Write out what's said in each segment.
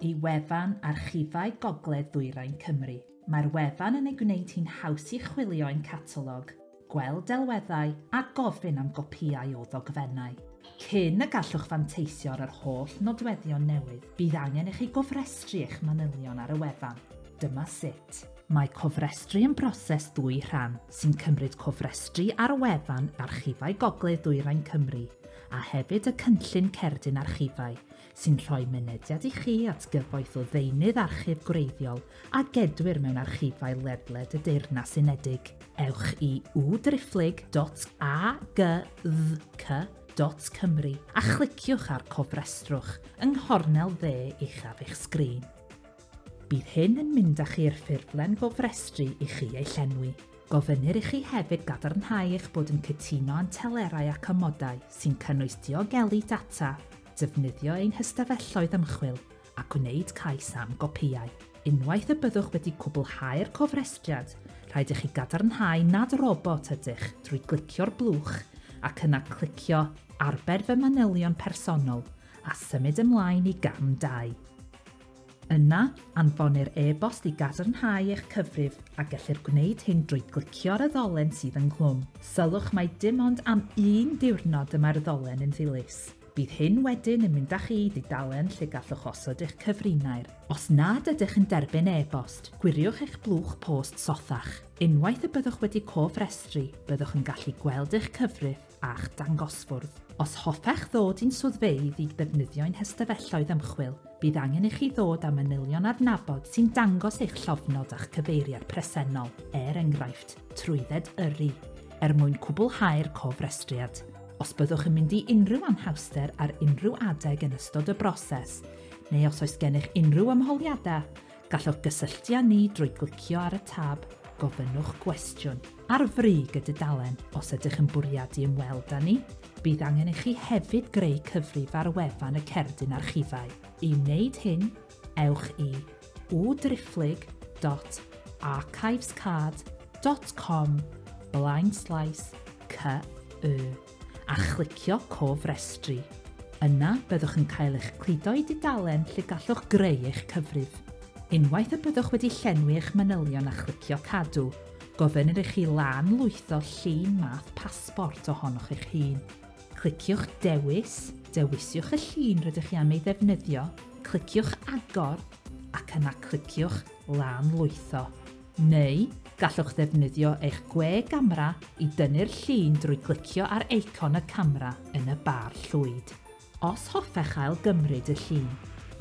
i wefan Archifau Gogledd Ddwyrain Cymru. Mae'r wefan yn ei gwneud hi'n haws i chwilio ein catalog, gweld delweddau a gofyn am gopïau o ddogfennau. Cyn y gallwch fanteisio ar yr holl nodweddion newydd, bydd angen i chi gofrestru eich manylion ar y wefan. Dyma sut. Mae cofrestru yn broses ddwy rhan sy'n cymryd cofrestru ar wefan Archifau Gogledd Ddwyrain Cymru a hefyd y cynllun cerdyn archifau sy'n rhoi mynediad i chi at gyfoeth o ddeunydd archif gwreiddiol a gedwir mewn archifau ledled y Deyrnas Unedig. Ewch i www.agddc.cymru a chliciwch ar Cofrestrwch yng nghornel dde uchaf eich sgrin. Bydd hyn yn mynd â chi i'r ffurflen gofrestru i chi ei llenwi. Gofynnir i chi hefyd gadarnhau eich bod yn cytuno â'n telerau ac amodau sy'n cynnwys diogelu data, defnyddio ein hystafelloedd ymchwil a gwneud cais am gopïau. Unwaith y byddwch wedi cwblhau'r cofrestriad, rhaid i chi gadarnhau nad robot ydych drwy glicio'r blwch ac yna clicio Arbed fy manylion personol a symud ymlaen i gam 2. Yna, anfonir e-bost i gadarnhau eich cyfrif a gellir gwneud hyn drwy glicio ar y ddolen sydd ynghlwm. Sylwch mai dim ond am un diwrnod y mae'r ddolen yn ddilys. Bydd hyn wedyn yn mynd â chi i dudalen lle gallwch osod eich cyfrinair. Os nad ydych yn derbyn e-bost, gwiriwch eich blwch post sothach. Unwaith y byddwch wedi cofrestru, byddwch yn gallu gweld eich cyfrif a'ch dangosfwrdd. Os hoffech ddod i'n swyddfeydd i ddefnyddio ein hystafelloedd ymchwil, bydd angen i chi ddod â manylion adnabod sy'n dangos eich llofnod a'ch cyfeiriad presennol, er enghraifft, trwydded yrru, er mwyn cwblhau'r cofrestriad. Os byddwch yn mynd i unrhyw anhawster ar unrhyw adeg yn ystod y broses, neu os oes gennych unrhyw ymholiadau, gallwch gysylltu â ni drwy glicio ar y tab Gofynnwch gwestiwn ar frig y dudalen. Os ydych yn bwriadu ymweld â ni, bydd angen i chi hefyd greu cyfrif ar wefan y cerdyn archifau. I wneud hyn, ewch i www.archivescard.com/cy a chlicio Cofrestru. Yna, byddwch yn cael eich cludo i dudalen lle gallwch greu eich cyfrif. Unwaith y byddwch wedi llenwi eich manylion a chlicio Cadw, gofynnir i chi lan lwytho llun math pasbort ohonoch eich hun. Cliciwch Dewis, dewisiwch y llun rydych chi am ei ddefnyddio, cliciwch Agor ac yna cliciwch Lan lwytho. Neu, gallwch ddefnyddio eich gwe gamera i dynnu'r llun drwy glicio ar eicon y camera yn y bar llwyd. Os hoffech ail gymryd y llun,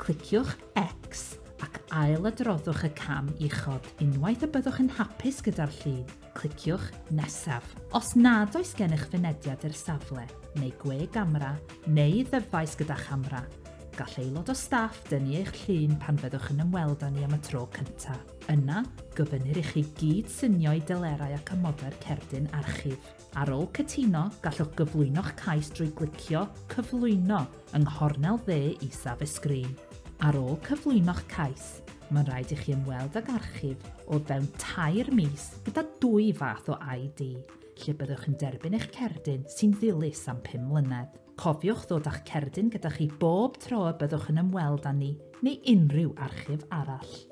cliciwch X ac ail-adroddwch y cam uchod. Unwaith y byddwch yn hapus gyda'r llun, cliciwch Nesaf. Os nad oes gennych fynediad i'r safle, neu gwe gamera, neu ddyfais gyda chamera, gall aelod o staff dynnu eich llun pan fyddwch yn ymweld â ni am y tro cyntaf. Yna, gofynnir i chi gyd synio i delerau ac amodau'r cerdyn archif. Ar ôl cytuno, gallwch gyflwyno'ch cais drwy glicio Cyflwyno yng nghornel dde isaf y sgrin. Ar ôl cyflwyno'ch cais, mae'n rhaid i chi ymweld ag archif o fewn 3 mis gyda dwy fath o ID, lle byddwch yn derbyn eich cerdyn sy'n ddilys am 5 mlynedd. Cofiwch ddod â'ch cerdyn gyda chi bob tro y byddwch yn ymweld â ni neu unrhyw archif arall.